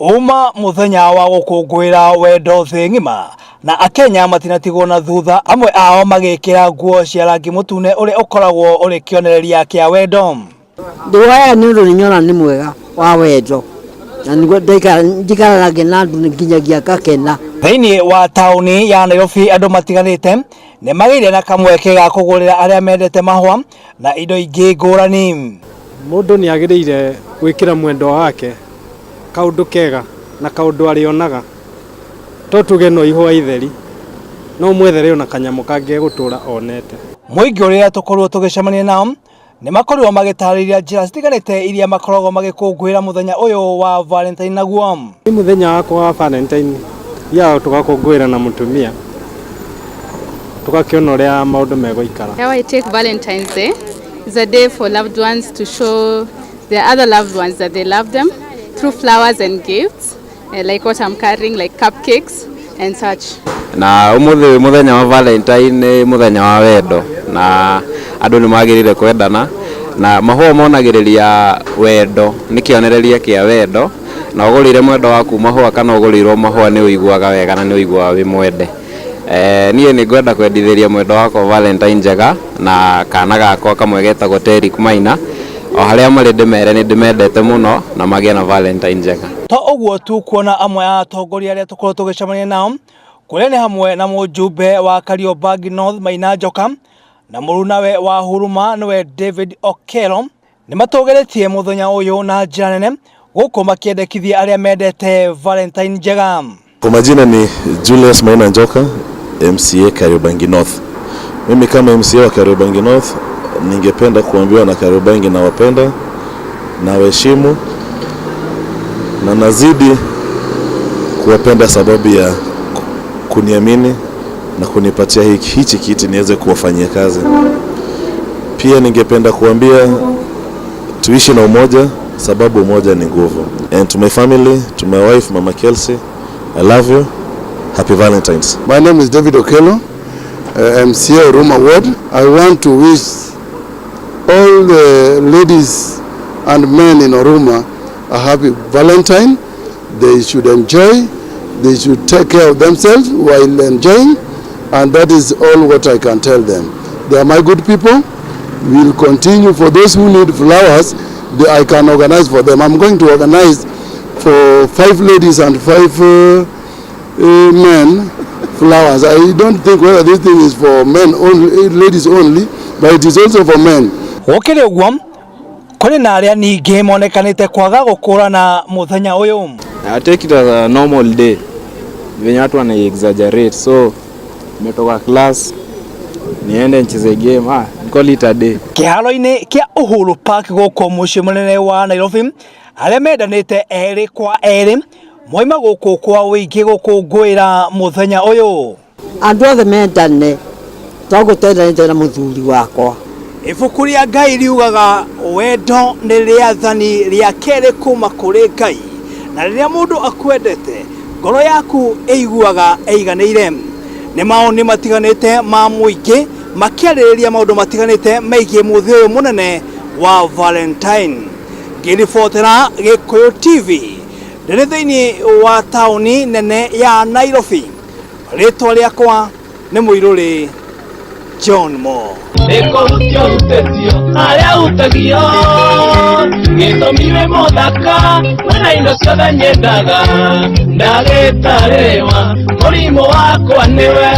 Uma muthenya wa gũkũngũĩra wendo thĩ ng'ima na akenya matinatigwo na thutha, amwe ao magĩkĩra nguo cia rangi mũtune ũrĩa ũkoragwo ũrĩ kĩonereria kĩa wendo. Ndĩwoyaga nĩ ũndũ nĩnyona nĩ mwega wa wendo na nĩguo njikaranagia na andũ nginyagia ngakena. Thĩinĩ wa taũni ya Nairobi andũ matiganĩte nĩ magĩire na kamweke ga kũgũrĩra arĩa mendete mahũa na indo ingĩ ngũrani. Mũndũ nĩ agĩrĩire gwĩkĩra mwendwa wake kaũndũ kega na kaũndũ arĩonaga, to tuge no ihũa itheri, no ũmwethere ona kanyamũ kangĩ egũtũra onete. Mũingĩ ũrĩa tũkorirwo tũgĩcemania nao nĩ makorirwo magĩtarĩria njĩra citiganĩte iria makoragwo magĩkũngũĩra mũthenya ũyũ wa Valentine naguo. Nĩ mũthenya wakwa wa Valentine thiaga tũgakũngũĩra na mũtumia, tũgakĩona ũrĩa maũndũ megũikara. How I take Valentine's Day is a day for loved ones to show their other loved ones that they love them through flowers and gifts, like what I'm carrying, like cupcakes and such. Na umuthi muthenya wa Valentine nĩ muthenya wa wendo na andũ nĩ magĩrĩire kwendana na mahũa monagĩrĩria wendo, nĩ kĩonereria kĩa wendo, na ũgũrĩire mwendwa waku mahũa kana ũgũrĩirwo mahũa nĩ ũiguaga wega na nĩ ũiguaga wĩ mwende. Niĩ nĩ ngwenda kwendithĩria mwendwa wakwa Valentine njega na kana gakwa kamwe getagwo Derrick Maina, o harĩa marĩ ndĩmere nĩ ndĩmendete mũno na magĩe na Valentine njega. To ũguo tu, kuona amwe a atongoria arĩa tũkorwo tũgĩcemania nao kũrĩa nĩ hamwe na mũjumbe wa Kariobangi North Maina Njoka na mũrunawe wa Huruma nĩwe David Okello nĩ matũgĩrĩtie mũthenya ũyũ na njĩra nene gũkũ makĩendekithia arĩa mendete Valentine njega. Kwa majina ni Julius Maina Njoka, MCA Kariobangi North. Mimi kama MCA wa Kariobangi North ningependa kuambiwa na Kariobangi nawapenda, nawaheshimu na nazidi kuwapenda sababu ya kuniamini na kunipatia hichi kiti niweze kuwafanyia kazi. Pia ningependa kuambia tuishi na umoja, sababu umoja ni nguvu. And to my family, to my wife Mama Kelsey, I love you. Happy Valentine's. My name is David Okello, MCA Huruma Ward. I want to wish all the ladies and men in Huruma a happy Valentine. They should enjoy, they should take care of themselves while enjoying, and that is all what I can tell them. They are my good people. We will continue. For those who need flowers, I can organize for them. I'm going to organize for 5 ladies and 5 men flowers. I don't think whether this thing is for men only, ladies only, but it is also for men. Gũkĩrĩ ũguo, kũrĩ na arĩa ningĩ monekanĩte kwaga gũkũrana mũthenya ũyũ. I take it as a normal day. Venye watu wana exaggerate, so nimetoka class niende nicheze game, call it a day. Kĩharo-inĩ kĩa Uhuru Park gũkũ mũciĩ mũnene wa Nairobi, arĩa mendanĩte erĩ kwa erĩ moima gũkũ kwa ũingĩ gũkũngũĩra mũthenya ũyũ. Andũ othe mendane tondũ twendanĩte na mũthuri wakwa. Ibuku rĩa Ngai riugaga wendo nĩ rĩathani rĩa kerĩ kuma kũrĩ Ngai, na rĩrĩa mũndũ akwendete ngoro yaku ĩiguaga ĩiganĩire. Nĩ maoni matiganĩte ma mũingĩ makĩarĩrĩria maũndũ matiganĩte megiĩ mũthĩ ũyũ mũnene wa Valentine. Ngĩribotera Gĩkũyũ TV ndĩrĩ thĩinĩ wa taũni nene ya Nairobi, rĩtwa rĩakwa nĩ Mũirũrĩ John Moore. Nĩkũhutio hutĩtio arĩa hutagio, gĩtũmi wĩ mũthaka wĩna indo ciothe nyendaga, ndagĩtarĩ wa mũrimũ wakwa nĩwe.